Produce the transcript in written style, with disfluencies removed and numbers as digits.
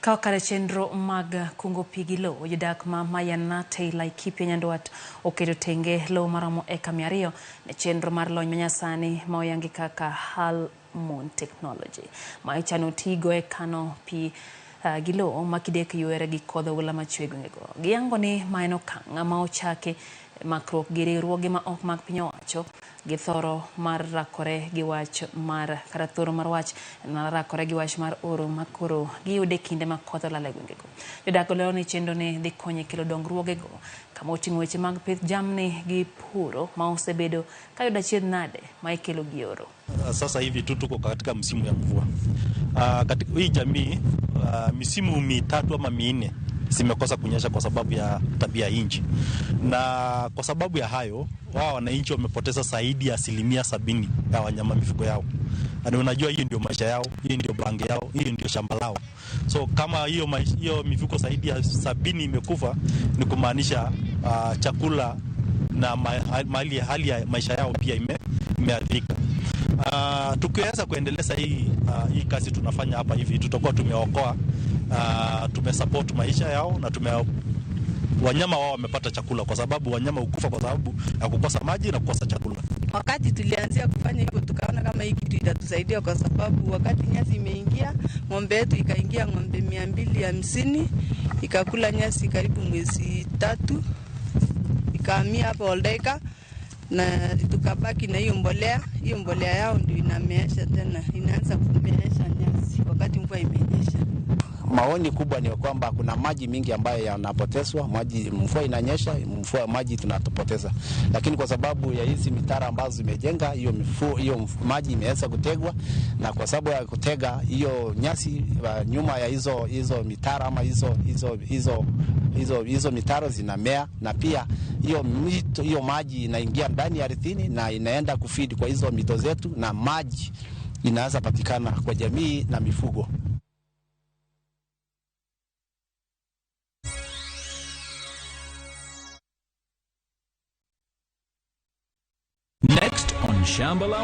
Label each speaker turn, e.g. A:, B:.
A: Kaw kare chenro mag kungo pi gi lowo, jodak ma Mayanate, Laikipia Nyandwat oketo tenge lowo maromo eka 200 ne chenro mar lony manyasani ma oyangi kaka Hal Moon Technology ma ichano tigo e kano pi gi lowo ma kidek ywere gi kodh oula machwe e gwengego. Giyango ni ma en okang' ma ochaki makruok gi riwruoge ma ok mag piny owacho gi thoro mar rakore gi wach mar kata thoro mar wach mar rakore gi wach mar oro ma koro giyudo e kinde ma koth olal e gwengego. Jodak lero ni chenro ni dhi konyo e kelo dongruogego kama oting'o weche mag pith jamni gi puro ma osebedo ka yudo achiedh nade ma ikelo gi oro.
B: Sasa hivi tu tuko katika msimu ya mvua. Katika hii jamii misimu mitatu ama minne zimekosa kunyesha kwa sababu ya tabia nchi, na kwa sababu ya hayo wao wananchi wamepoteza zaidi ya 70% ya wanyama mifugo yao. Na unajua hii ndio maisha yao, hii ndio bangi yao, hii ndio shamba lao. So kama hiyo mifugo zaidi ya 70 imekufa, ni kumaanisha chakula na hali ya maisha yao pia imeathirika. Tukiweza kuendeleza hii kazi tunafanya hapa hivi, tutakuwa tumeokoa, tumesupport maisha yao na wanyama wao wamepata chakula, kwa sababu wanyama hukufa kwa sababu ya kukosa maji na kukosa chakula.
C: Wakati tulianzia kufanya hivyo tukaona kama hii kitu itatusaidia, kwa sababu wakati nyasi imeingia ng'ombe yetu ikaingia ng'ombe 250 ikakula nyasi karibu mwezi 3, ikahamia hapa Oldeika na tukabaki na hiyo mbolea. Hiyo mbolea yao ndio inameesha tena, inaanza kumeesha nyasi wakati mvua imenyesha.
D: Maoni kubwa ni kwamba kuna maji mingi ambayo yanapotezwa, maji mvua inanyesha, mvua maji tunatopoteza. Lakini kwa sababu ya hizi mitaro ambazo zimejenga, hiyo maji imeweza kutegwa, na kwa sababu ya kutega hiyo nyasi nyuma ya hizo mitaro ama hizo mitaro zinamea, na pia hiyo maji inaingia ndani ya ardhini na inaenda kufeed kwa hizo mito zetu, na maji inaanza patikana kwa jamii na mifugo.
E: Next on Shamba La